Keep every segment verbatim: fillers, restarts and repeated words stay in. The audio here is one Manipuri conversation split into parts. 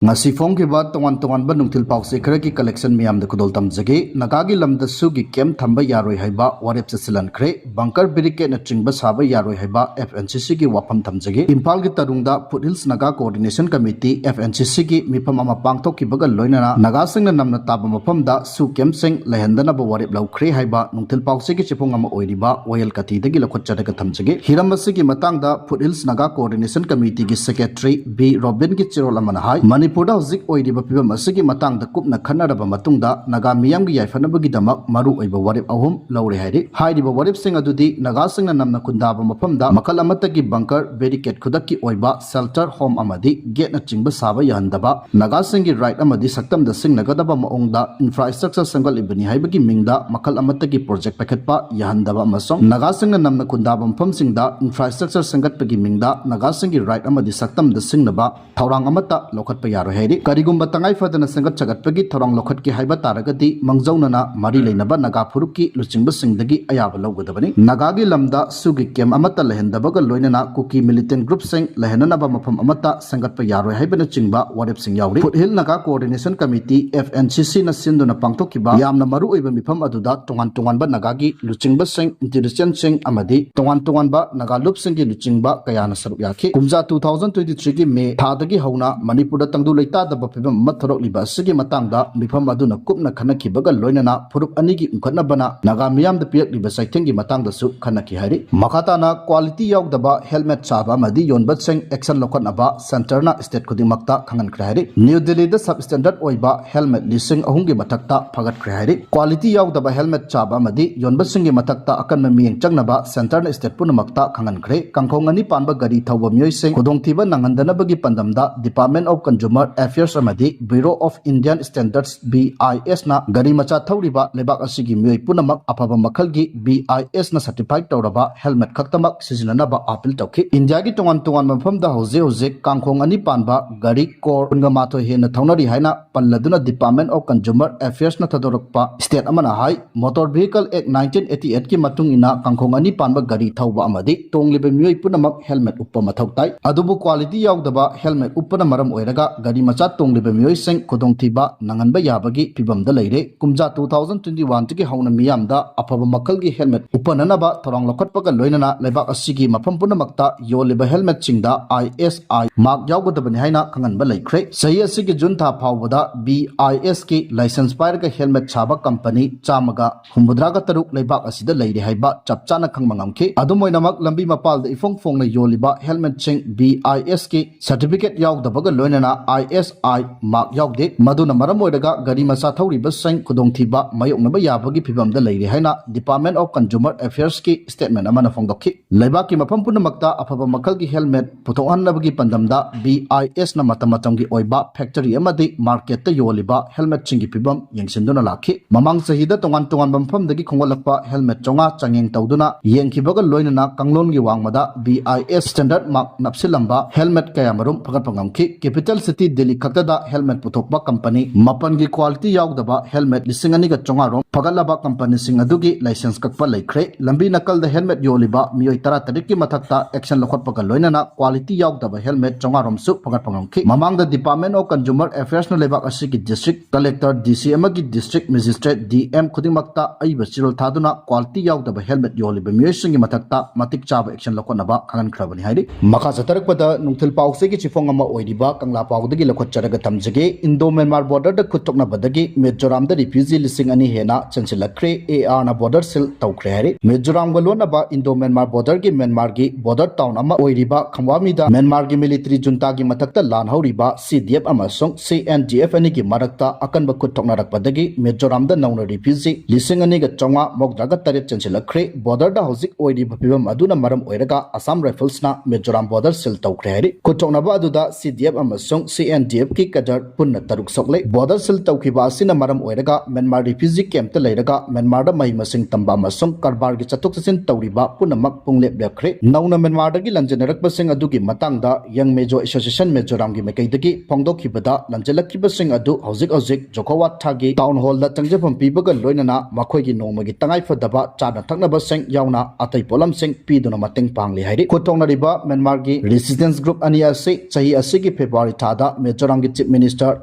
ꯉꯁꯤ ꯐꯣꯡꯈꯤꯕ ꯇꯣꯉꯥꯟ ꯇꯣꯉꯥꯟꯕ ꯅꯨꯡꯊꯤꯜ ꯄꯥꯎꯆꯦ ꯈꯔꯒꯤ collection ꯃꯤꯌꯥꯝꯗ ꯈꯨꯗꯣꯜ ꯇꯝꯖꯒꯦ꯫ ꯅꯥꯒꯥꯒꯤ ꯂꯝꯗ ꯁꯨꯒꯤ camp ꯊꯝꯕ ꯌꯥꯔꯣꯏ ꯍꯥꯏꯕ ꯋꯥꯔꯦꯞ ꯆꯠꯁꯤꯜꯍꯟꯈ꯭ꯔꯦ꯫ Bunker barricade ꯅꯆꯤꯡꯕ ꯁꯥꯕ ꯌꯥꯔꯣꯏ ꯍꯥꯏꯕ F N C C ꯒꯤ ꯋꯥꯐꯝ ꯊꯝꯖꯒꯦ꯫ ꯏꯝꯐꯥꯜꯒꯤ ꯇꯔꯨꯡꯗ Foothills Naga Coordination Committee, F N C C ꯒꯤ ꯃꯤꯐꯝ ꯑꯃ ꯄꯥꯡꯊꯣꯛꯈꯤꯕꯒ ꯂꯣꯏꯅꯅ ꯅꯥꯒꯥꯁꯤꯡꯅ ꯅꯝꯅ ꯇꯥꯕ ꯃꯐꯝꯗ ꯁꯨ camp ꯁꯤꯡ ꯂꯩꯍꯟꯗꯅꯕ ꯋꯥꯔꯦꯞ ꯂꯧꯈ꯭ꯔꯦ ꯍꯥꯏꯕ ꯅꯨꯡꯊꯤꯜ ꯄꯥꯎꯆꯦꯒꯤ ꯆꯦꯐꯣꯡ ꯑꯃ ꯑꯣꯏꯔꯤꯕ ꯋꯥꯌꯦꯜ ꯀꯥꯇꯤꯗꯒꯤ ꯂꯧꯈꯠꯆꯔꯒ ꯊꯝꯖꯒꯦ꯫ ꯍꯤꯔꯝ ꯑꯁꯤꯒꯤ ꯃꯇꯥꯡꯗ Foothills Naga Coordination Committee ꯒꯤ secretary B ꯔꯣꯕꯤꯟꯒꯤ ꯆꯦꯔꯣꯜ ꯑꯃꯅ ꯍꯥꯏ, ꯃꯅꯤꯄꯨꯔꯗ ꯍꯧꯖꯤꯛ ꯑꯣꯏꯔꯤꯕ ꯐꯤꯕꯝ ꯑꯁꯤꯒꯤ ꯃꯇꯥꯡꯗ ꯀꯨꯞꯅ ꯈꯟꯅꯔꯕ ꯃꯇꯨꯡꯗ ꯅꯥꯒꯥ ꯃꯤꯌꯥꯝꯒꯤ ꯌꯥꯏꯐꯅꯕꯒꯤꯗꯃꯛ ꯃꯔꯨꯑꯣꯏꯕ ꯋꯥꯔꯦꯞ ꯑꯍꯨꯝ ꯂꯧꯔꯦ ꯍꯥꯏꯔꯤ꯫ ꯍꯥꯏꯔꯤꯕ ꯋꯥꯔꯦꯞꯁꯤꯡ ꯑꯗꯨꯗꯤ ꯅꯥꯒꯥꯁꯤꯡꯅ ꯅꯝꯅ ꯈꯨꯟꯗꯥꯕ ꯃꯐꯝꯗ ꯃꯈꯜ ꯑꯃꯠꯇꯒꯤ bunker, barricade, ꯈꯨꯗꯛꯀꯤ ꯑꯣꯏꯕ shelter home ꯑꯃꯗꯤ gate ꯅꯆꯤꯡꯕ ꯁꯥꯕ ꯌꯥꯍꯟꯗꯕ, ꯅꯥꯒꯥꯁꯤꯡꯒꯤ right ꯑꯃꯗꯤ ꯁꯛꯇꯝꯗ ꯁꯤꯡꯅꯒꯗꯕ ꯃꯑꯣꯡꯗ infrastructure ꯁꯦꯝꯒꯠꯂꯤꯕꯅꯤ ꯍꯥꯏꯕꯒꯤ ꯃꯤꯡꯗ ꯃꯈꯜ ꯑꯃꯠꯇꯒꯤ project ꯄꯥꯏꯈꯠꯄ ꯌꯥꯍꯟꯗꯕ ꯑꯃꯁꯨꯡ ꯅꯥꯒꯥꯁꯤꯡꯅ ꯅꯝꯅ ꯈꯨꯟꯗꯥꯕ ꯃꯐꯝꯁꯤꯡꯗ infrastructure ꯁꯦꯝꯒꯠꯄꯒꯤ ꯃꯤꯡꯗ ꯅꯥꯒꯥꯁꯤꯡꯒꯤ right ꯑꯃꯗꯤ ꯁꯛꯇꯝꯗ ꯁꯤꯡꯅꯕ ꯊꯧꯔꯥꯡ ꯑꯃꯠꯇ ꯂꯧꯈꯠꯄ ꯌꯥꯔꯣꯏ ꯍꯥꯏꯔꯤ꯫ ꯀꯔꯤꯒꯨꯝꯕ ꯇꯉꯥꯏ ꯐꯗꯅ ꯁꯦꯝꯒꯠ ꯁꯥꯒꯠꯄꯒꯤ ꯊꯧꯔꯥꯡ ꯂꯧꯈꯠꯀꯦ ꯍꯥꯏꯕ ꯇꯥꯔꯒꯗꯤ ꯃꯥꯡꯖꯧꯅꯅ ꯃꯔꯤ ꯂꯩꯅꯕ ꯅꯥꯒꯥ ꯐꯨꯔꯨꯞꯀꯤ ꯂꯨꯆꯤꯡꯕꯁꯤꯡꯗꯒꯤ ꯑꯌꯥꯕ ꯂꯧꯒꯗꯕꯅꯤ꯫ ꯅꯥꯒꯥꯒꯤ ꯂꯝꯗ ꯁꯨꯒꯤ camp ꯑꯃꯠꯇ ꯂꯩꯍꯟꯗꯕꯒ ꯂꯣꯏꯅꯅ ꯀꯨꯀꯤ militant group ꯁꯤꯡ ꯂꯩꯍꯟꯅꯅꯕ ꯃꯐꯝ ꯑꯃꯠꯇ ꯁꯦꯝꯒꯠꯄ ꯌꯥꯔꯣꯏ ꯍꯥꯏꯕꯅꯆꯤꯡꯕ ꯋꯥꯔꯦꯞꯁꯤꯡ ꯌꯥꯎꯔꯤ꯫ Foothill Naga Coordination Committee, F N C C ꯅ ꯁꯤꯟꯗꯨꯅ ꯄꯥꯡꯊꯣꯛꯈꯤꯕ ꯌꯥꯝꯅ ꯃꯔꯨꯑꯣꯏꯕ ꯃꯤꯐꯝ ꯑꯗꯨꯗ ꯇꯣꯉꯥꯟ ꯇꯣꯉꯥꯟꯕ ꯅꯥꯒꯥꯒꯤ ꯂꯨꯆꯤꯡꯕꯁꯤꯡ, intelligence ꯁꯤꯡ ꯑꯃꯗꯤ ꯇꯣꯉꯥꯟ ꯇꯣꯉꯥꯟꯕ ꯅꯥꯒꯥ ꯂꯨꯞꯁꯤꯡꯒꯤ ꯂꯨꯆꯤꯡꯕ ꯀꯌꯥꯅ ꯁꯔꯨꯛ ꯌꯥꯈꯤ꯫ ꯀꯨꯝꯖꯥ two thousand twenty three ꯒꯤ ꯃꯦ ꯊꯥꯗꯒꯤ ꯍꯧꯅ ꯃꯅꯤꯄꯨꯔꯗ ꯇꯪꯗꯨ ꯂꯩꯇꯥꯗꯕ ꯐꯤꯕꯝ ꯑꯃ ꯊꯣꯔꯛꯂꯤꯕ ꯑꯁꯤꯒꯤ ꯃꯇꯥꯡꯗ ꯃꯤꯐꯝ ꯑꯗꯨꯅ ꯀꯨꯞꯅ ꯈꯟꯅꯈꯤꯕꯒ ꯂꯣꯏꯅꯅ ꯐꯨꯔꯨꯞ ꯑꯅꯤꯒꯤ ꯎꯪꯈꯠꯅꯕꯅ ꯅꯥꯒꯥ ꯃꯤꯌꯥꯝꯗ ꯄꯤꯔꯛꯂꯤꯕ ꯆꯩꯊꯦꯡꯒꯤ ꯃꯇꯥꯡꯗꯁꯨ ꯈꯟꯅꯈꯤ ꯍꯥꯏꯔꯤ꯫ ꯃꯈꯥ ꯇꯥꯅ quality ꯌꯥꯎꯗꯕ helmet ꯁꯥꯕ ꯑꯃꯗꯤ ꯌꯣꯟꯕꯁꯤꯡ action ꯂꯧꯈꯠꯅꯕ centre ꯅ state ꯈꯨꯗꯤꯡꯃꯛꯇ ꯈꯪꯍꯟꯈ꯭ꯔꯦ ꯍꯥꯏꯔꯤ꯫ ꯅ꯭ꯌꯨ ꯗꯤꯜꯂꯤꯗ substandard ꯑꯣꯏꯕ helmet ꯂꯤꯁꯤꯡ ꯑꯍꯨꯝꯒꯤ ꯃꯊꯛꯇ ꯐꯒꯠꯈ꯭ꯔꯦ ꯍꯥꯏꯔꯤ꯫ Quality ꯌꯥꯎꯗꯕ helmet ꯁꯥꯕ ꯑꯃꯗꯤ ꯌꯣꯟꯕꯁꯤꯡꯒꯤ ꯃꯊꯛꯇ ꯑꯀꯟꯕ ꯃꯤꯠꯌꯦꯡ ꯆꯪꯅꯕ centre ꯅ state ꯄꯨꯝꯅꯃꯛꯇ ꯈꯪꯍꯟꯈ꯭ꯔꯦ꯫ ꯀꯥꯡꯈꯣꯡ ꯑꯅꯤ ꯄꯥꯟꯕ ꯒꯥꯔꯤ ꯊꯧꯕ ꯃꯤꯑꯣꯏꯁꯤꯡ ꯈꯨꯗꯣꯡꯊꯤꯕ ꯅꯪꯍꯟꯗꯅꯕꯒꯤ ꯄꯥꯟꯗꯝꯗ Department of Consumer Affairs ꯑꯃꯗꯤ Bureau of Indian Standards, B I S ꯅ ꯒꯥꯔꯤ ꯃꯆꯥ ꯊꯧꯔꯤꯕ ꯂꯩꯕꯥꯛ ꯑꯁꯤꯒꯤ ꯃꯤꯑꯣꯏ ꯄꯨꯝꯅꯃꯛ ꯑꯐꯕ ꯃꯈꯜꯒꯤ B I S ꯅ certified ꯇꯧꯔꯕ helmet ꯈꯛꯇꯃꯛ ꯁꯤꯖꯤꯟꯅꯅꯕ appeal ꯇꯧꯈꯤ꯫ ꯏꯟꯗꯤꯌꯥꯒꯤ ꯇꯣꯉꯥꯟ ꯇꯣꯉꯥꯟꯕ ꯃꯐꯝꯗ ꯍꯧꯖꯤꯛ ꯍꯧꯖꯤꯛ ꯀꯥꯡꯈꯣꯡ ꯑꯅꯤ ꯄꯥꯟꯕ ꯒꯥꯔꯤ ꯀ꯭ꯔꯣꯔ ꯀꯨꯟꯒ ꯃꯥꯊꯣꯏ ꯍꯦꯟꯅ ꯊꯧꯅꯔꯤ ꯍꯥꯏꯅ ꯄꯜꯂꯗꯨꯅ Department of Consumer Affairs ꯅ ꯊꯥꯗꯣꯔꯛꯄ state ꯑꯃꯅ ꯍꯥꯏ, Motor Vehicle Act nineteen eighty eight ꯀꯤ ꯃꯇꯨꯡ ꯏꯟꯅ ꯀꯥꯡꯈꯣꯡ ꯑꯅꯤ ꯄꯥꯟꯕ ꯒꯥꯔꯤ ꯊꯧꯕ ꯑꯃꯗꯤ ꯇꯣꯡꯂꯤꯕ ꯃꯤꯑꯣꯏ ꯄꯨꯝꯅꯃꯛ helmet ꯎꯞꯄ ꯃꯊꯧ ꯇꯥꯏ꯫ ꯑꯗꯨꯕꯨ quality ꯌꯥꯎꯗꯕ helmet ꯎꯞꯄꯅ ꯃꯔꯝ ꯑꯣꯏꯔꯒ ꯒꯥꯔꯤ ꯃꯆꯥ ꯇꯣꯡꯂꯤꯕ ꯃꯤꯑꯣꯏꯁꯤꯡ ꯈꯨꯗꯣꯡꯊꯤꯕ ꯅꯪꯍꯟꯕ ꯌꯥꯕꯒꯤ ꯐꯤꯕꯝꯗ ꯂꯩꯔꯦ꯫ ꯀꯨꯝꯖꯥ two thousand twenty one ꯗꯒꯤ ꯍꯧꯅ ꯃꯤꯌꯥꯝꯗ ꯑꯐꯕ ꯃꯈꯜꯒꯤ helmet ꯎꯞꯍꯟꯅꯅꯕ ꯊꯧꯔꯥꯡ ꯂꯧꯈꯠꯄꯒ ꯂꯣꯏꯅꯅ ꯂꯩꯕꯥꯛ ꯑꯁꯤꯒꯤ ꯃꯐꯝ ꯄꯨꯝꯅꯃꯛꯇ ꯌꯣꯜꯂꯤꯕ helmetꯁꯤꯡꯗ I S I mark ꯌꯥꯎꯒꯗꯕꯅꯤ ꯍꯥꯏꯅ ꯈꯪꯍꯟꯕ ꯂꯩꯈ꯭ꯔꯦ꯫ ꯆꯍꯤ ꯑꯁꯤꯒꯤ ꯖꯨꯟ ꯊꯥ ꯐꯥꯎꯕꯗ B I S ꯀꯤ license ꯄꯥꯏꯔꯒ helmet ꯁꯥꯕ company ꯆꯥꯝꯃꯒ ꯍꯨꯝꯐꯨꯇꯔꯥꯒ ꯇꯔꯨꯛ ꯂꯩꯕꯥꯛ ꯑꯁꯤꯗ ꯂꯩꯔꯤ ꯍꯥꯏꯕ ꯆꯞ ꯆꯥꯅ ꯈꯪꯕ ꯉꯝꯈꯤ꯫ ꯑꯗꯨꯝ ꯑꯣꯏꯅꯃꯛ, ꯂꯝꯕꯤ ꯃꯄꯥꯜꯗ ꯏꯐꯣꯡ ꯐꯣꯡꯅ ꯌꯣꯜꯂꯤꯕ helmetꯁꯤꯡ B I S ꯀꯤ certificate ꯌꯥꯎꯗꯕꯒ ꯂꯣꯏꯅꯅ I S I mark ꯌꯥꯎꯗꯦ꯫ ꯃꯗꯨꯅ ꯃꯔꯝ ꯑꯣꯏꯔꯒ ꯒꯥꯔꯤ ꯃꯆꯥ ꯊꯧꯔꯤꯕꯁꯤꯡ ꯈꯨꯗꯣꯡꯊꯤꯕ ꯃꯥꯌꯣꯛꯅꯕ ꯌꯥꯕꯒꯤ ꯐꯤꯕꯝꯗ ꯂꯩꯔꯤ ꯍꯥꯏꯅ Department of Consumer Affairsꯀꯤ statement ꯑꯃꯅ ꯐꯣꯡꯗꯣꯛꯈꯤ꯫ ꯂꯩꯕꯥꯛꯀꯤ ꯃꯐꯝ ꯄꯨꯝꯅꯃꯛꯇ ꯑꯐꯕ ꯃꯈꯜꯒꯤ helmet ꯄꯨꯊꯣꯛꯍꯟꯅꯕꯒꯤ ꯄꯥꯟꯗꯝꯗ B I S ꯅ ꯃꯇꯝ ꯃꯇꯝꯒꯤ ꯑꯣꯏꯕ factory ꯑꯃꯗꯤ marketꯇ ꯌꯣꯜꯂꯤꯕ helmetꯁꯤꯡꯒꯤ ꯐꯤꯕꯝ ꯌꯦꯡꯁꯤꯟꯗꯨꯅ ꯂꯥꯛꯈꯤ꯫ ꯃꯃꯥꯡ ꯆꯍꯤꯗ ꯇꯣꯉꯥꯟ ꯇꯣꯉꯥꯟꯕ ꯃꯐꯝꯗꯒꯤ ꯈꯣꯝꯒꯠꯂꯛꯄ helmet ꯆꯥꯝꯃꯉꯥ ꯆꯥꯡꯌꯦꯡ ꯇꯧꯗꯨꯅ ꯌꯦꯡꯈꯤꯕꯒ ꯂꯣꯏꯅꯅ ꯀꯥꯡꯂꯣꯟꯒꯤ ꯋꯥꯡꯃꯗ B I S standard mark ꯅꯞꯁꯤꯜꯂꯝꯕ helmet ꯀꯌꯥꯃꯔꯨꯝ ꯐꯒꯠꯄ ꯉꯝꯈꯤ꯫ Capital city ꯗꯤꯜꯂꯤ ꯈꯛꯇꯗ helmet ꯄꯨꯊꯣꯛꯄ company ꯃꯥꯄꯟꯒꯤ quality ꯌꯥꯎꯗꯕ helmet ꯂꯤꯁꯤꯡ ꯑꯅꯤꯒ ꯆꯥꯝꯃꯉꯥ ꯔꯣꯝ ꯐꯒꯠꯂꯕ companyꯁꯤꯡ ꯑꯗꯨꯒꯤ license ꯀꯛꯄ ꯂꯩꯈ꯭ꯔꯦ꯫ ꯂꯝꯕꯤ ꯅꯥꯀꯜꯗ helmet ꯌꯣꯜꯂꯤꯕ ꯃꯤꯑꯣꯏ ꯇꯔꯥꯇꯔꯦꯠꯀꯤ ꯃꯊꯛꯇ action ꯂꯧꯈꯠꯄꯒ ꯂꯣꯏꯅꯅ quality ꯌꯥꯎꯗꯕ helmet ꯆꯥꯝꯃꯉꯥ ꯔꯣꯝꯁꯨ ꯐꯒꯠꯄ ꯉꯝꯈꯤ꯫ ꯃꯃꯥꯡꯗ Department of Consumer Affairsꯅ ꯂꯩꯕꯥꯛ ꯑꯁꯤꯒꯤ district collector, D C ꯑꯃꯗꯤ district magistrate, D M ꯈꯨꯗꯤꯡꯃꯛꯇ ꯑꯏꯕ ꯆꯦꯔꯣꯜ ꯊꯥꯗꯨꯅ quality ꯌꯥꯎꯗꯕ helmet ꯌꯣꯜꯂꯤꯕ ꯃꯤꯑꯣꯏꯁꯤꯡꯒꯤ ꯃꯊꯛꯇ ꯃꯇꯤꯛ ꯆꯥꯕ action ꯂꯧꯈꯠꯅꯕ ꯈꯪꯍꯟꯈ꯭ꯔꯕꯅꯤ ꯍꯥꯏꯔꯤ꯫ ꯃꯈꯥ ꯆꯠꯊꯔꯛꯄꯗ ꯅꯨꯡꯊꯤꯜ ꯄꯥꯎꯆꯦꯒꯤ ꯆꯦꯐꯣꯡ ꯑꯃ ꯑꯣꯏꯔꯤꯕ ꯀꯪꯂꯥ ꯄꯥꯎꯗꯒꯤ ꯂꯧꯈꯠꯆꯔꯒ ꯊꯝꯖꯒꯦ꯫ Indo Myanmar borderꯗ ꯈꯨꯠ ꯊꯣꯛꯅꯕꯗꯒꯤ ꯃꯤꯖꯣꯔꯥꯝꯗ refugee ꯂꯤꯁꯤꯡ ꯑꯅꯤ ꯍꯦꯟꯅ ꯆꯦꯟꯁꯤꯜꯂꯛꯈ꯭ꯔꯦ꯫ ARꯅ border seal ꯇꯧꯈ꯭ꯔꯦ ꯍꯥꯏꯔꯤ꯫ ꯃꯤꯖꯣꯔꯥꯝꯒ ꯂꯣꯟꯅꯕ Indo Myanmar borderꯒꯤ Myanmarꯒꯤ border town ꯑꯃ ꯑꯣꯏꯔꯤꯕ ꯈꯝꯋꯥꯃꯤꯗ Myanmarꯒꯤ military juntaꯒꯤ ꯃꯊꯛꯇ ꯂꯥꯟ ꯍꯧꯔꯤꯕ C D F ꯑꯃꯁꯨꯡ C N D F ꯑꯅꯤꯒꯤ ꯃꯔꯛꯇ ꯑꯀꯟꯕ ꯈꯨꯠ ꯊꯣꯛꯅꯔꯛꯄꯗꯒꯤ ꯃꯤꯖꯣꯔꯥꯝꯗ ꯅꯧꯅ refugee ꯂꯤꯁꯤꯡ ꯑꯅꯤꯒ ꯆꯥꯝꯃꯉꯥ ꯃꯧꯗ꯭ꯔꯥꯒ ꯇꯔꯦꯠ ꯆꯦꯟꯁꯤꯜꯂꯛꯈ꯭ꯔꯦ꯫ Borderꯗ ꯍꯧꯖꯤꯛ ꯑꯣꯏꯔꯤꯕ ꯐꯤꯕꯝ ꯑꯗꯨꯅ ꯃꯔꯝ ꯑꯣꯏꯔꯒ Assam Riflesꯅ ꯃꯤꯖꯣꯔꯥꯝ border seal ꯇꯧꯈ꯭ꯔꯦ ꯍꯥꯏꯔꯤ꯫ ꯈꯨꯠ ꯊꯣꯛꯅꯕ ꯑꯗꯨꯗ C D F ꯑꯃꯁꯨꯡ C N D Fꯀꯤ cadre ꯄꯨꯟꯅ ꯇꯔꯨꯛ ꯁꯣꯛꯂꯦ꯫ Border seal ꯇꯧꯈꯤꯕ ꯑꯁꯤꯅ ꯃꯔꯝ ꯑꯣꯏꯔꯒ Myanmar refugee campꯇ ꯂꯩꯔꯒ Myanmarꯗ ꯃꯍꯩ ꯃꯁꯤꯡ ꯇꯝꯕ ꯑꯃꯁꯨꯡ ꯀꯔꯕꯥꯔꯒꯤ ꯆꯠꯊꯣꯛ ꯆꯠꯁꯤꯟ ꯇꯧꯔꯤꯕ ꯄꯨꯝꯅꯃꯛ ꯄꯨꯡꯂꯦꯞ ꯂꯦꯞꯈ꯭ꯔꯦ꯫ ꯅꯧꯅ Myanmarꯗꯒꯤ ꯂꯥꯟꯖꯦꯟꯅꯔꯛꯄꯁꯤꯡ ꯑꯗꯨꯒꯤ ꯃꯇꯥꯡꯗ Young Mizo Association ꯃꯤꯖꯣꯔꯥꯝꯒꯤ ꯃꯥꯏꯀꯩꯗꯒꯤ ꯐꯣꯡꯗꯣꯛꯈꯤꯕꯗ, ꯂꯥꯟꯖꯦꯜꯂꯛꯈꯤꯕꯁꯤꯡ ꯑꯗꯨ ꯍꯧꯖꯤꯛ ꯍꯧꯖꯤꯛ ꯖꯣꯈꯣꯋꯥꯊꯥꯒꯤ town hallꯗ ꯆꯪꯖꯐꯝ ꯄꯤꯕꯒ ꯂꯣꯏꯅꯅ ꯃꯈꯣꯏꯒꯤ ꯅꯣꯡꯃꯒꯤ ꯇꯉꯥꯏꯐꯗꯕ ꯆꯥꯅ ꯊꯛꯅꯕꯁꯤꯡ ꯌꯥꯎꯅ ꯑꯇꯩ ꯄꯣꯠꯂꯝꯁꯤꯡ ꯄꯤꯗꯨꯅ ꯃꯇꯦꯡ ꯄꯥꯡꯂꯤ ꯍꯥꯏꯔꯤ꯫ ꯈꯨꯠ ꯊꯣꯛꯅꯔꯤꯕ Myanmarꯒꯤ resistance group ꯑꯅꯤ ꯑꯁꯤ ꯆꯍꯤ ꯑꯁꯤꯒꯤ February ꯊꯥꯗ ꯃꯤꯖꯣꯔꯥꯝꯒꯤ Chief Minister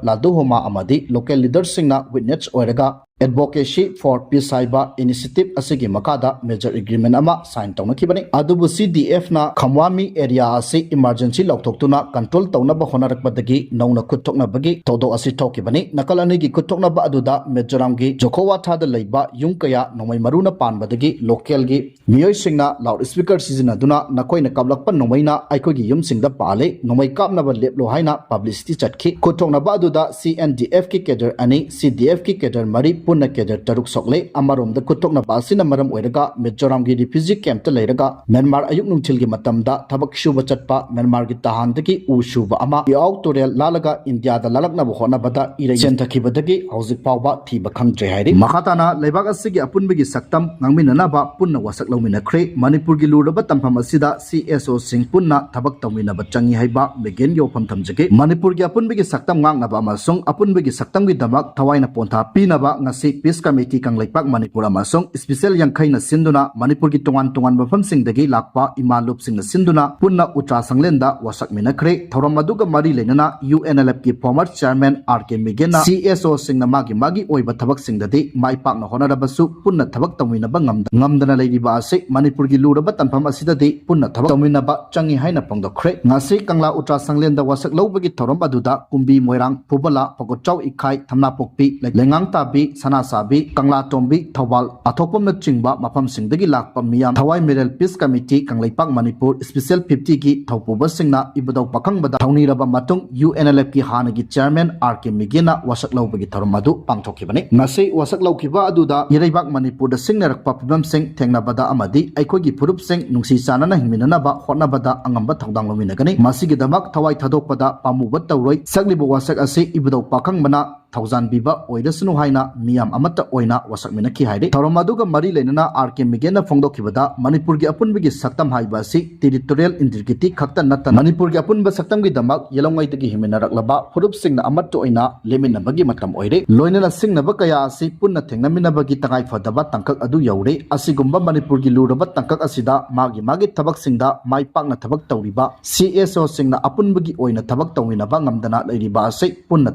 ꯂꯥꯜꯗꯨ ꯍꯣꯃꯥ ꯑꯃꯗꯤ local leaderꯁꯤꯡꯅ witness ꯑꯣꯏꯔꯒ Advocacy for Peace ꯍꯥꯏꯕ initiative ꯑꯁꯤꯒꯤ ꯃꯈꯥꯗ major agreement ꯑꯃ sign ꯇꯧꯅꯈꯤꯕꯅꯤ꯫ ꯑꯗꯨꯕꯨ CDFꯅ ꯈꯝꯋꯥꯃꯤ area ꯑꯁꯤ emergency ꯂꯥꯎꯊꯣꯛꯇꯨꯅ control ꯇꯧꯅꯕ ꯍꯣꯠꯅꯔꯛꯄꯗꯒꯤ ꯅꯧꯅ ꯈꯨꯠ ꯊꯣꯛꯅꯕꯒꯤ ꯊꯧꯗꯣꯛ ꯑꯁꯤ ꯊꯣꯛꯈꯤꯕꯅꯤ꯫ ꯅꯥꯀꯜ ꯑꯅꯤꯒꯤ ꯈꯨꯠ ꯊꯣꯛꯅꯕ ꯑꯗꯨꯗ ꯃꯤꯖꯣꯔꯥꯝꯒꯤ ꯖꯣꯈꯣꯋꯥꯊꯥꯗ ꯂꯩꯕ ꯌꯨꯝ ꯀꯌꯥ ꯅꯣꯡꯃꯩ ꯃꯔꯨꯅ ꯄꯥꯟꯕꯗꯒꯤ localꯒꯤ ꯃꯤꯑꯣꯏꯁꯤꯡꯅ loud speaker ꯁꯤꯖꯤꯟꯅꯗꯨꯅ "ꯅꯈꯣꯏꯅ ꯀꯥꯞꯂꯛꯄ ꯅꯣꯡꯃꯩꯅ ꯑꯩꯈꯣꯏꯒꯤ ꯌꯨꯝꯁꯤꯡꯗ ꯄꯥꯜꯂꯤ, ꯅꯣꯡꯃꯩ ꯀꯥꯞꯅꯕ ꯂꯦꯞꯂꯣ" ꯍꯥꯏꯅ publicity ꯆꯠꯈꯤ꯫ ꯈꯨꯠꯊꯣꯛꯅꯕ ꯑꯗꯨꯗ CNDFꯀꯤ cadre ꯑꯅꯤ, CDFꯀꯤ cadre ꯃꯔꯤ, ꯄꯨꯟꯅ cadre ꯇꯔꯨꯛ ꯁꯣꯛꯂꯦ꯫ ꯑꯃꯔꯣꯝꯗ ꯈꯨꯠꯊꯣꯛꯅꯕ ꯑꯁꯤꯅ ꯃꯔꯝ ꯑꯣꯏꯔꯒ ꯃꯤꯖꯣꯔꯥꯝꯒꯤ refugee campꯇ ꯂꯩꯔꯒ ꯃ꯭ꯌꯥꯟꯃꯥꯔ ꯑꯌꯨꯛ ꯅꯨꯡꯊꯤꯜꯒꯤ ꯃꯇꯝꯗ ꯊꯕꯛ ꯁꯨꯕ ꯆꯠꯄ ꯃ꯭ꯌꯥꯟꯃꯥꯔꯒꯤ ꯇꯍꯥꯟꯗꯒꯤ ꯎ ꯁꯨꯕ ꯑꯃ ꯏꯌꯥꯎ ꯇꯨꯔꯦꯜ ꯂꯥꯜꯂꯒ ꯏꯟꯗꯤꯌꯥꯗ ꯂꯥꯜꯂꯛꯅꯕ ꯍꯣꯠꯅꯕꯗ ꯏꯔꯩ ꯆꯦꯟꯊꯈꯤꯕꯗꯒꯤ ꯍꯧꯖꯤꯛ ꯐꯥꯎꯕ ꯊꯤꯕ ꯈꯪꯗ꯭ꯔꯦ ꯍꯥꯏꯔꯤ꯫ ꯃꯈꯥ ꯇꯥꯅ ꯂꯩꯕꯥꯛ ꯑꯁꯤꯒꯤ ꯑꯄꯨꯟꯕꯒꯤ ꯁꯛꯇꯝ ꯉꯥꯡꯃꯤꯟꯅꯅꯕ ꯄꯨꯟꯅ ꯋꯥꯁꯛ ꯂꯧꯃꯤꯟꯅꯈ꯭ꯔꯦ꯫ ꯃꯅꯤꯄꯨꯔꯒꯤ ꯂꯨꯔꯕ ꯇꯥꯟꯐꯝ ꯑꯁꯤꯗ CSOꯁꯤꯡ ꯄꯨꯟꯅ ꯊꯕꯛ ꯇꯧꯃꯤꯟꯅꯕ ꯆꯪꯏ ꯍꯥꯏꯕ ꯃꯤꯒꯦꯟꯒꯤ ꯋꯥꯐꯝ ꯊꯝꯖꯒꯦ꯫ ꯃꯅꯤꯄꯨꯔꯒꯤ ꯑꯄꯨꯟꯕꯒꯤ ꯁꯛꯇꯝ ꯉꯥꯛꯅꯕ ꯑꯃꯁꯨꯡ ꯑꯄꯨꯟꯕꯒꯤ ꯁꯛꯇꯝꯒꯤꯗꯃꯛ ꯊꯋꯥꯏꯅ ꯄꯣꯟꯊꯥ ꯄꯤꯅꯕ ꯉꯁꯤ Peace Committee ꯀꯪꯂꯩꯄꯥꯛ ꯃꯅꯤꯄꯨꯔ ꯑꯃꯁꯨꯡ Special ꯌꯥꯡꯈꯩꯅ ꯁꯤꯟꯗꯨꯅ ꯃꯅꯤꯄꯨꯔꯒꯤ ꯇꯣꯉꯥꯟ ꯇꯣꯉꯥꯟꯕ ꯃꯐꯝꯁꯤꯡꯗꯒꯤ ꯂꯥꯛꯄ ꯏꯃꯥ ꯂꯨꯞꯁꯤꯡꯅ ꯁꯤꯟꯗꯨꯅ ꯄꯨꯟꯅ ꯎꯇ꯭ꯔꯥ ꯁꯪꯂꯦꯟꯗ ꯋꯥꯁꯛꯃꯤꯟꯅꯈ꯭ꯔꯦ꯫ ꯊꯧꯔꯝ ꯑꯗꯨꯒ ꯃꯔꯤ ꯂꯩꯅꯅ UNLFꯀꯤ former chairman R K ꯃꯤꯒꯦꯟꯅ CSOꯁꯤꯡꯅ ꯃꯥꯒꯤ ꯃꯥꯒꯤ ꯑꯣꯏꯕ ꯊꯕꯛꯁꯤꯡꯗꯗꯤ ꯃꯥꯏ ꯄꯥꯛꯅ ꯍꯣꯠꯅꯔꯕꯁꯨ ꯄꯨꯟꯅ ꯊꯕꯛ ꯇꯧꯃꯤꯟꯅꯕ ꯉꯝꯗ-, ꯉꯝꯗꯅ ꯂꯩꯔꯤꯕ ꯑꯁꯤ ꯃꯅꯤꯄꯨꯔꯒꯤ ꯂꯨꯔꯕ ꯇꯥꯟꯐꯝ ꯑꯁꯤꯗꯗꯤ ꯄꯨꯟꯅ ꯊꯕꯛ ꯇꯧꯃꯤꯟꯅꯕ ꯆꯪꯏ ꯍꯥꯏꯅ ꯐꯣꯡꯗꯣꯛꯈ꯭ꯔꯦ꯫ ꯉꯁꯤ ꯀꯪꯂꯥ ꯎꯇ꯭ꯔꯥ ꯁꯪꯂꯦꯟꯗ ꯋꯥꯁꯛ ꯂꯧꯕꯒꯤ ꯊꯧꯔꯝ ꯑꯗꯨꯗ ꯀꯨꯝꯕꯤ, ꯃꯣꯏꯔꯥꯡ, ꯐꯨꯕꯂꯥ, ꯄꯀꯣꯠꯆꯥꯎ ꯏꯈꯥꯏ, ꯊꯝꯅꯥꯄꯣꯛꯄꯤ, ꯂꯩ-, ꯂꯩꯉꯥꯡꯇꯥꯕꯤ, ꯁꯅꯥꯁꯥꯕꯤ, ꯀꯪꯂꯥꯇꯣꯝꯕꯤ, ꯊꯧꯕꯥꯜ, ꯑꯊꯣꯛꯄꯝꯅꯆꯤꯡꯕ ꯃꯐꯝꯁꯤꯡꯗꯒꯤ ꯂꯥꯛꯄ ꯃꯤꯌꯥꯝ ꯊꯋꯥꯏ ꯃꯤꯔꯦꯜ Peace Committee Kangleipak Manipur Special fiftyꯒꯤ ꯊꯧꯄꯨꯕꯁꯤꯡꯅ ꯏꯕꯨꯙꯧ ꯄꯥꯈꯪꯕꯗ ꯊꯧꯅꯤꯔꯕ ꯃꯇꯨꯡ UNLFꯀꯤ ꯍꯥꯟꯅꯒꯤ chairman R K ꯃꯤꯒꯦꯟꯅ ꯋꯥꯁꯛ ꯂꯧꯕꯒꯤ ꯊꯧꯔꯝ ꯑꯗꯨ ꯄꯥꯡꯊꯣꯛꯈꯤꯕꯅꯤ꯫ ꯉꯁꯤ ꯋꯥꯁꯛ ꯂꯧꯈꯤꯕ ꯑꯗꯨꯗ ꯏꯔꯩꯕꯥꯛ ꯃꯅꯤꯄꯨꯔꯗ ꯁꯤꯡꯅꯔꯛꯄ ꯐꯤꯕꯝꯁꯤꯡ ꯊꯦꯡꯅꯕꯗ ꯑꯃꯗꯤ ꯑꯩꯈꯣꯏꯒꯤ ꯐꯨꯔꯨꯞꯁꯤꯡ ꯅꯨꯡꯁꯤ ꯆꯥꯟꯅꯅ ꯍꯤꯡꯃꯤꯟꯅꯅꯕ ꯍꯣꯠꯅꯕꯗ ꯑꯉꯝꯕ ꯊꯧꯗꯥꯡ ꯂꯧꯃꯤꯟꯅꯒꯅꯤ꯫ ꯃꯁꯤꯒꯤꯗꯃꯛ ꯊꯋꯥꯏ ꯊꯥꯗꯣꯛꯄꯗ ꯄꯥꯝꯃꯨꯕ ꯇꯧꯔꯣꯏ꯫ ꯁꯛꯂꯤꯕ ꯋꯥꯁꯛ ꯑꯁꯤ ꯏꯕꯨꯙꯧ ꯄꯥꯈꯪꯕꯅ ꯊꯧꯖꯥꯟꯕꯤꯕ ꯑꯣꯏꯔꯁꯅꯨ ꯍꯥꯏꯅ ꯃꯤꯌꯥꯝ ꯑꯃꯠꯇ ꯑꯣꯏꯅ ꯋꯥꯁꯛꯃꯤꯟꯅꯈꯤ ꯍꯥꯏꯔꯤ꯫ ꯊꯧꯔꯝ ꯑꯗꯨꯒ ꯃꯔꯤ ꯂꯩꯅꯅ ꯑꯥꯔ ꯀꯦ ꯃꯤꯒꯦꯟꯅ ꯐꯣꯡꯗꯣꯛꯈꯤꯕꯗ, ꯃꯅꯤꯄꯨꯔꯒꯤ ꯑꯄꯨꯟꯕꯒꯤ ꯁꯛꯇꯝ ꯍꯥꯏꯕ ꯑꯁꯤ territorial integrity ꯈꯛꯇ ꯅꯠꯇꯅ ꯃꯅꯤꯄꯨꯔꯒꯤ ꯑꯄꯨꯟꯕ ꯁꯛꯇꯝꯒꯤꯗꯃꯛ ꯌꯦꯜꯍꯧꯉꯩꯗꯒꯤ ꯍꯤꯡꯃꯤꯟꯅꯔꯛꯂꯕ ꯐꯨꯔꯨꯞꯁꯤꯡꯅ ꯑꯃꯠꯇ ꯑꯣꯏꯅ ꯂꯦꯝꯃꯤꯟꯅꯕꯒꯤ ꯃꯇꯝ ꯑꯣꯏꯔꯦ꯫ ꯂꯣꯏꯅꯅ ꯁꯤꯡꯅꯕ ꯀꯌꯥ ꯑꯁꯤ ꯄꯨꯟꯅ ꯊꯦꯡꯅꯃꯤꯟꯅꯕꯒꯤ ꯇꯉꯥꯏꯐꯗꯕ ꯇꯥꯡꯀꯛ ꯑꯗꯨ ꯌꯧꯔꯦ꯫ ꯑꯁꯤꯒꯨꯝꯕ ꯃꯅꯤꯄꯨꯔꯒꯤ ꯂꯨꯔꯕ ꯇꯥꯡꯀꯛ ꯑꯁꯤꯗ ꯃꯥꯒꯤ ꯃꯥꯒꯤ ꯊꯕꯛꯁꯤꯡꯗ ꯃꯥꯏ ꯄꯥꯛꯅ ꯊꯕꯛ ꯇꯧꯔꯤꯕ ꯁꯤ ꯑꯦꯁ ꯑꯣꯁꯤꯡꯅ ꯑꯄꯨꯟꯕꯒꯤ ꯑꯣꯏꯅ ꯊꯕꯛ ꯇꯧꯃꯤꯟꯅꯕ ꯉꯝꯗꯅ ꯂꯩꯔꯤꯕ ꯑꯁꯤ ꯄꯨꯟꯅ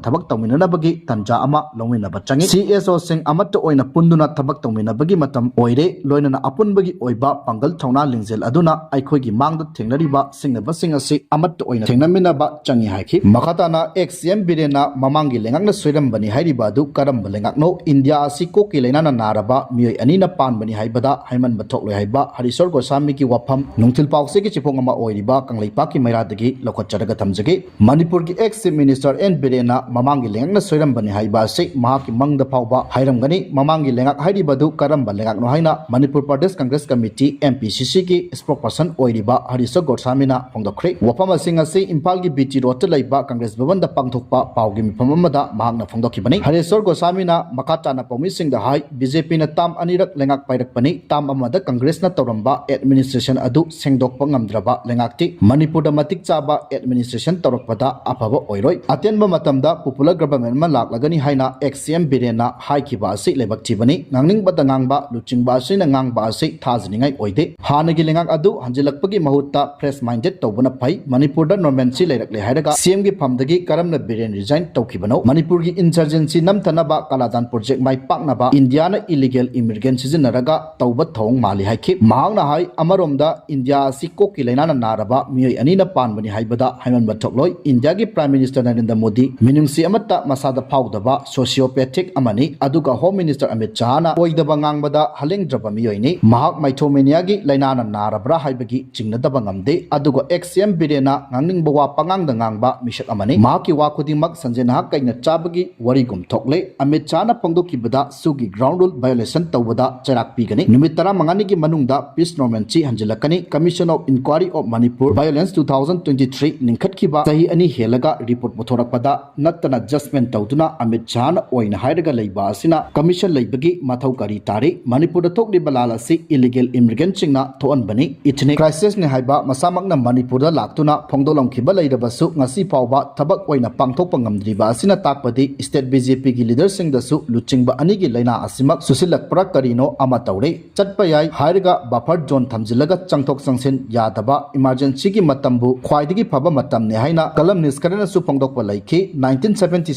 ꯊꯕꯛ ꯇꯧꯃꯤꯟꯅꯅꯕꯒꯤ ꯇꯥꯟꯖꯥ ꯑꯃ ꯂꯧꯃꯤꯟꯅꯕ ꯆꯪꯏ꯫ ꯁꯤ ꯑꯦꯁ ꯑꯣꯁꯤꯡ ꯑꯃꯠꯇ ꯑꯣꯏꯅ ꯄꯨꯟꯗꯨꯅ ꯊꯕꯛ ꯇꯧꯃꯤꯟꯅꯕꯒꯤ ꯃꯇꯝ ꯑꯣꯏꯔꯦ꯫ ꯂꯣꯏꯅꯅ ꯑꯄꯨꯟꯕꯒꯤ ꯑꯣꯏꯕ ꯄꯥꯡꯒꯜ ꯊꯧꯅꯥ ꯂꯤꯡꯖꯦꯜ ꯑꯗꯨꯅ ꯑꯩꯈꯣꯏꯒꯤ ꯃꯥꯡꯗ ꯊꯦꯡꯅꯔꯤꯕ ꯁꯤꯡꯅꯕꯁꯤꯡ ꯑꯁꯤ ꯑꯃꯠꯇ ꯑꯣꯏꯅ ꯊꯦꯡꯅꯃꯤꯟꯅꯕ ꯆꯪꯏ ꯍꯥꯏꯈꯤ꯫ ꯃꯈꯥ ꯇꯥꯅ ꯑꯦꯛꯁ ꯁꯤ ꯑꯦꯝ ꯕꯤꯔꯦꯟꯅ ꯃꯃꯥꯡꯒꯤ ꯂꯩꯉꯥꯛꯅ ꯁꯣꯏꯔꯝꯕꯅꯤ ꯍꯥꯏꯔꯤꯕ ꯑꯗꯨ ꯀꯔꯝꯕ ꯂꯩꯉꯥꯛꯅꯣ? ꯏꯟꯗꯤꯌꯥ ꯑꯁꯤ ꯀꯣꯛꯀꯤ ꯂꯥꯏꯅꯥꯅ ꯅꯥꯔꯕ ꯃꯤꯑꯣꯏ ꯑꯅꯤꯅ ꯄꯥꯟꯕꯅꯤ ꯍꯥꯏꯕꯗ ꯍꯥꯏꯃꯟꯕ ꯊꯣꯛꯂꯣꯏ ꯍꯥꯏꯕ ꯍꯔꯤꯁꯣꯔ ꯒꯣꯁꯥꯃꯤꯒꯤ ꯋꯥꯐꯝ ꯅꯨꯡꯊꯤꯜ ꯄꯥꯎꯆꯦꯒꯤ ꯆꯦꯐꯣꯡ ꯑꯃ ꯑꯣꯏꯔꯤꯕ ꯀꯪꯂꯩꯄꯥꯛꯀꯤ ꯃꯩꯔꯥꯗꯒꯤ ꯂꯧꯈꯠꯆꯔꯒ ꯊꯝꯖꯒꯦ꯫ ꯃꯅꯤꯄꯨꯔꯒꯤ ꯑꯦꯛꯁ ꯆꯤꯐ ꯃꯤꯅꯤꯁꯇꯔ ꯑꯦꯟ ꯕꯤꯔꯦꯟꯅ ꯃꯃꯥꯡꯒꯤ ꯂꯩꯉꯥꯛꯅ ꯁꯣꯏꯔꯝꯕꯅꯤ ꯍꯥꯏꯕ ꯑꯁꯤ ꯃꯍꯥꯛꯀꯤ ꯃꯪꯗ ꯐꯥꯎꯕ ꯍꯥꯏꯔꯝꯒꯅꯤ꯫ ꯃꯃꯥꯡꯒꯤ ꯂꯩꯉꯥꯛ ꯍꯥꯏꯔꯤꯕꯗꯨ ꯀꯔꯝꯕ ꯂꯩꯉꯥꯛꯅꯣ ꯍꯥꯏꯅ Manipur Pradesh Congress committee, M P ꯁꯤ ꯁꯤꯒꯤ spokesperson ꯑꯣꯏꯔꯤꯕ ꯍꯔꯤꯁ ꯒꯣꯁꯥꯃꯤꯅ ꯐꯣꯡꯗꯣꯛꯈ꯭ꯔꯦ꯫ ꯋꯥꯐꯝ ꯑꯁꯤꯡ ꯑꯁꯤ ꯏꯝꯐꯥꯜꯒꯤ ꯕꯤ ꯇꯤ ꯔꯣꯗꯇ ꯂꯩꯕ ꯀꯪꯒ꯭ꯔꯦꯁ ꯚꯕꯟꯗ ꯄꯥꯡꯊꯣꯛꯄ ꯄꯥꯎꯒꯤ ꯃꯤꯐꯝ ꯑꯃꯗ ꯃꯍꯥꯛꯅ ꯐꯣꯡꯗꯣꯛꯈꯤꯕꯅꯤ꯫ ꯍꯔꯤꯁ ꯒꯣꯁꯥꯃꯤꯅ ꯃꯈꯥ ꯇꯥꯅ ꯄꯥꯎꯃꯤꯁꯤꯡꯗ ꯍꯥꯏ, ꯕꯤ ꯖꯦ ꯄꯤꯅ ꯇꯥꯝ ꯑꯅꯤꯔꯛ ꯂꯩꯉꯥꯛ ꯄꯥꯏꯔꯛꯄꯅꯤ꯫ ꯇꯥꯝ ꯑꯃꯗ ꯀꯪꯒ꯭ꯔꯦꯁꯅ ꯇꯧꯔꯝꯕ administration ꯑꯗꯨ ꯁꯦꯡꯗꯣꯛꯄ ꯉꯝꯗ꯭ꯔꯕ ꯂꯩꯉꯥꯛꯇꯤ ꯃꯅꯤꯄꯨꯔꯗ ꯃꯇꯤꯛ ꯆꯥꯕ administration ꯇꯧꯔꯛꯄꯗ ꯑꯐꯕ ꯑꯣꯏꯔꯣꯏ꯫ ꯑꯇꯦꯟꯕ ꯃꯇꯝꯗ popular government ꯑꯃ ꯂꯥꯛꯂꯒꯅꯤ ꯍꯥꯏꯅ ꯑꯦꯛꯁ ꯁꯤ ꯑꯦꯝ ꯕꯤꯔꯦꯟꯅ ꯍꯥꯏꯈꯤꯕ ꯑꯁꯤ ꯂꯥꯏꯕꯛ ꯊꯤꯕꯅꯤ꯫ ꯉꯥꯡꯅꯤꯡꯕꯗ ꯉꯥꯡꯕ, ꯂꯨꯆꯤꯡꯕ ꯑꯁꯤꯅ ꯉꯥꯡꯕ ꯑꯁꯤ ꯊꯥꯖꯅꯤꯡꯉꯥꯏ ꯑꯣꯏꯗꯦ꯫ ꯍꯥꯟꯅꯒꯤ ꯂꯩꯉꯥꯛ ꯑꯗꯨ ꯍꯟꯖꯤꯜꯂꯛꯄꯒꯤ ꯃꯍꯨꯠꯇ fresh minded ꯇꯧꯕꯅ ꯐꯩ꯫ ꯃꯅꯤꯄꯨꯔꯗ normalcy ꯂꯩꯔꯛꯂꯦ ꯍꯥꯏꯔꯒ ꯁꯤ ꯑꯦꯝꯒꯤ ꯐꯝꯗꯒꯤ ꯀꯔꯝꯅ ꯕꯤꯔꯦꯟ resign ꯇꯧꯈꯤꯕꯅꯣ? ꯃꯅꯤꯄꯨꯔꯒꯤ insurgency ꯅꯝꯊꯅꯕ ꯀꯥꯂꯥꯗꯥꯟ project ꯃꯥꯏ ꯄꯥꯛꯅꯕ ꯏꯟꯗꯤꯌꯥꯅ illegal immigrant ꯁꯤꯖꯤꯟꯅꯔꯒ ꯇꯧꯕ ꯊꯧꯑꯣꯡ ꯃꯥꯜꯂꯤ ꯍꯥꯏꯈꯤ꯫ ꯃꯍꯥꯛꯅ ꯍꯥꯏ, ꯑꯃꯔꯣꯝꯗ ꯏꯟꯗꯤꯌꯥ ꯑꯁꯤ ꯀꯣꯛꯀꯤ ꯂꯥꯏꯅꯥꯅ ꯅꯥꯔꯕ ꯃꯤꯑꯣꯏ ꯑꯅꯤꯅ ꯄꯥꯟꯕꯅꯤ ꯍꯥꯏꯕꯗ ꯍꯥꯏꯃꯟꯕ ꯊꯣꯛꯂꯣꯏ꯫ ꯏꯟꯗꯤꯌꯥꯒꯤ Prime Minister ꯅꯔꯦꯟꯗ꯭ꯔ ꯃꯣꯗꯤ ꯃꯤꯅꯨꯡꯁꯤ ꯑꯃꯠꯇ ꯃꯁꯥꯗ ꯐꯥꯎꯗꯕ sociopathic ꯑꯃꯅꯤ꯫ ꯑꯗꯨꯒ Home Minister ꯑꯃꯤꯠ ꯁꯥꯍꯅ ꯑꯣꯏꯗꯕ ꯉꯥꯡꯕꯗ ꯍꯂꯦꯡꯗ꯭ꯔꯕ ꯃꯤꯑꯣꯏꯅꯤ꯫ ꯃꯍꯥꯛ mythomania ꯒꯤ ꯂꯥꯏꯅꯥꯅ ꯅꯥꯔꯕ꯭ꯔꯥ ꯍꯥꯏꯕꯒꯤ ꯆꯤꯡꯅꯗꯕ ꯉꯝꯗꯦ꯫ ꯑꯗꯨꯒ ꯑꯦꯛꯁ ꯁꯤ ꯑꯦꯝ ꯕꯤꯔꯦꯟꯅ ꯉꯥꯡꯅꯤꯡꯕ ꯋꯥ ꯄꯉꯥꯡꯗ ꯉꯥꯡꯕ ꯃꯤꯁꯛ ꯑꯃꯅꯤ꯫ ꯃꯍꯥꯛꯀꯤ ꯋꯥ ꯈꯨꯗꯤꯡꯃꯛ ꯁꯟꯖꯦꯟ ꯅꯍꯥꯛ ꯀꯩꯅ ꯆꯥꯕꯒꯤ ꯋꯥꯔꯤꯒꯨꯝ ꯊꯣꯛꯂꯦ꯫ ꯑꯃꯤꯠ ꯁꯥꯍꯅ ꯐꯣꯡꯗꯣꯛꯈꯤꯕꯗ ꯁꯨꯒꯤ ground rule violation ꯇꯧꯕꯗ ꯆꯩꯔꯥꯛ ꯄꯤꯒꯅꯤ꯫ ꯅꯨꯃꯤꯠ ꯇꯔꯥꯃꯉꯥꯅꯤꯒꯤ ꯃꯅꯨꯡꯗ peace normalcy ꯍꯟꯖꯤꯜꯂꯛꯀꯅꯤ꯫ Commission of Inquiry of Manipur Violence two thousand twenty three ꯂꯤꯡꯈꯠꯈꯤꯕ ꯆꯍꯤ ꯑꯅꯤ ꯍꯦꯜꯂꯒ report ꯄꯨꯊꯣꯔꯛꯄꯗ ꯅꯠꯇꯅ judgment ꯇꯧꯗꯨꯅ ꯑꯃꯤꯠ ꯁꯍꯥꯅ ꯑꯣꯏꯅ ꯍꯥꯏꯔꯒ ꯂꯩꯕ ꯑꯁꯤꯅ commission ꯂꯩꯕꯒꯤ ꯃꯊꯧ ꯀꯔꯤ ꯇꯥꯔꯤ? ꯃꯅꯤꯄꯨꯔꯗ ꯊꯣꯛꯂꯤꯕ ꯂꯥꯜ ꯑꯁꯤ illegal immigrantꯁꯤꯡꯅ ꯊꯣꯛꯍꯟꯕꯅꯤ꯫ Ethnic crisisꯅꯤ ꯍꯥꯏꯕ ꯃꯁꯥꯃꯛꯅ ꯃꯅꯤꯄꯨꯔꯗ ꯂꯥꯛꯇꯨꯅ ꯐꯣꯡꯗꯣꯛꯂꯝꯈꯤꯕ ꯂꯩꯔꯕꯁꯨ ꯉꯁꯤ ꯐꯥꯎꯕ ꯊꯕꯛ ꯑꯣꯏꯅ ꯄꯥꯡꯊꯣꯛꯄ ꯉꯝꯗ꯭ꯔꯤꯕ ꯑꯁꯤꯅ ꯇꯥꯛꯄꯗꯤ state BJPꯒꯤ leaderꯁꯤꯡꯗꯁꯨ ꯂꯨꯆꯤꯡꯕ ꯑꯅꯤꯒꯤ ꯂꯩꯅꯥ ꯑꯁꯤꯃꯛ ꯆꯨꯁꯤꯜꯂꯛꯄ꯭ꯔꯥ ꯀꯔꯤꯅꯣ ꯑꯃ ꯇꯧꯔꯦ꯫ ꯆꯠꯄ ꯌꯥꯏ ꯍꯥꯏꯔꯒ buffer zone ꯊꯝꯖꯤꯜꯂꯒ ꯆꯪꯊꯣꯛ ꯆꯪꯁꯤꯟ ꯌꯥꯗꯕ, emergencyꯒꯤ ꯃꯇꯝꯕꯨ ꯈ꯭ꯋꯥꯏꯗꯒꯤ ꯐꯕ ꯃꯇꯝꯅꯤ ꯍꯥꯏꯅ columnist ꯈꯔꯅꯁꯨ ꯐꯣꯡꯗꯣꯛꯄ ꯂꯩꯈꯤ꯫ Nineteen seventy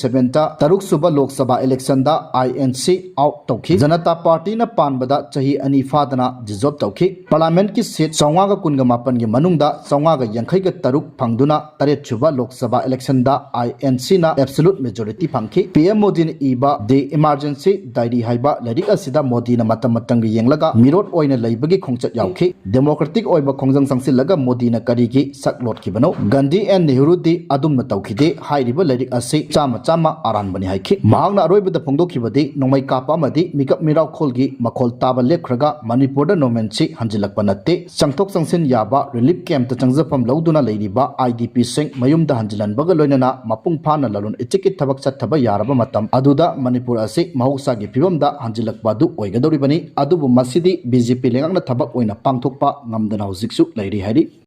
sevenꯗ ꯇꯔꯨꯛ ꯁꯨꯕ ꯂꯣꯛ ꯁꯚꯥ electionꯗ INC out ꯇꯧꯈꯤ꯫ ꯖꯅꯇꯥ ꯄꯥꯔꯇꯤꯅ ꯄꯥꯟꯕꯗ ꯆꯍꯤ ꯑꯅꯤ ꯐꯥꯗꯅ dissolve ꯇꯧꯈꯤ꯫ Parliamentꯀꯤ seat ꯆꯥꯝꯃꯉꯥꯒ ꯀꯨꯟꯒ ꯃꯥꯄꯟꯒꯤ ꯃꯅꯨꯡꯗ ꯆꯥꯝꯃꯉꯥꯒ ꯌꯥꯡꯈꯩꯒ ꯇꯔꯨꯛ ꯐꯪꯗꯨꯅ ꯇꯔꯦꯠ ꯁꯨꯕ ꯂꯣꯛ ꯁꯚꯥ electionꯗ INCꯅ absolute majority ꯐꯪꯈꯤ꯫ PM ꯃꯣꯗꯤꯅ ꯏꯕ The Emergency Diary ꯍꯥꯏꯕ ꯂꯥꯏꯔꯤꯛ ꯑꯁꯤꯗ ꯃꯣꯗꯤꯅ ꯃꯇꯝ ꯃꯇꯝꯒꯤ ꯌꯦꯡꯂꯒ ꯃꯤꯔꯣꯠ ꯑꯣꯏꯅ ꯂꯩꯕꯒꯤ ꯈꯣꯡꯆꯠ ꯌꯥꯎꯈꯤ꯫ Democratic ꯑꯣꯏꯕ ꯈꯣꯡꯖꯪ ꯆꯪꯁꯤꯜꯂꯒ ꯃꯣꯗꯤꯅ ꯀꯔꯤꯒꯤ ꯁꯛ ꯂꯣꯠꯈꯤꯕꯅꯣ? Gandhi and Nehruꯗꯤ ꯑꯗꯨꯝꯅ ꯇꯧꯈꯤꯗꯦ꯫ ꯍꯥꯏꯔꯤꯕ ꯂꯥꯏꯔꯤꯛ ꯑꯁꯤ ꯆꯥꯝꯃ ꯆꯥꯝꯃ ꯑꯔꯥꯟꯕꯅꯤ ꯍꯥꯏꯈꯤ꯫ ꯃꯍꯥꯛꯅ ꯑꯔꯣꯏꯕꯗ ꯐꯣꯡꯗꯣꯛꯈꯤꯕꯗꯤ ꯅꯣꯡꯃꯩ ꯀꯥꯞꯄ ꯑꯃꯗꯤ ꯃꯤꯀꯞ ꯃꯤꯔꯥꯎꯈꯣꯜꯒꯤ ꯃꯈꯣꯜ ꯇꯥꯕ ꯂꯦꯞꯈ꯭ꯔꯒ ꯃꯅꯤꯄꯨꯔꯗ normalcy ꯍꯟꯖꯤꯜꯂꯛꯄ ꯅꯠꯇꯦ꯫ ꯆꯪꯊꯣꯛ ꯆꯪꯁꯤꯟ ꯌꯥꯕ relief campꯇ ꯆꯪꯖꯐꯝ ꯂꯧꯗꯨꯅ ꯂꯩꯔꯤꯕ IDPꯁꯤꯡ ꯃꯌꯨꯝꯗ ꯍꯟꯖꯤꯜꯍꯟꯕꯒ ꯂꯣꯏꯅꯅ ꯃꯄꯨꯡ ꯐꯥꯅ ꯂꯂꯣꯟ ꯏꯇꯤꯛꯀꯤ ꯊꯕꯛ ꯆꯠꯊꯕ ꯌꯥꯔꯕ ꯃꯇꯝ ꯑꯗꯨꯗ ꯃꯅꯤꯄꯨꯔ ꯑꯁꯤ ꯃꯍꯧꯁꯥꯒꯤ ꯐꯤꯕꯝꯗ ꯍꯟꯖꯤꯜꯂꯛꯄ ꯑꯗꯨ ꯑꯣꯏꯒꯗꯧꯔꯤꯕꯅꯤ꯫ ꯑꯗꯨꯕꯨ ꯃꯁꯤꯗꯤ BJP ꯂꯩꯉꯥꯛꯅ ꯊꯕꯛ ꯑꯣꯏꯅ ꯄꯥꯡꯊꯣꯛꯄ ꯉꯝꯗꯅ ꯍꯧꯖꯤꯛꯁꯨ ꯂꯩꯔꯤ ꯍꯥꯏꯔꯤ꯫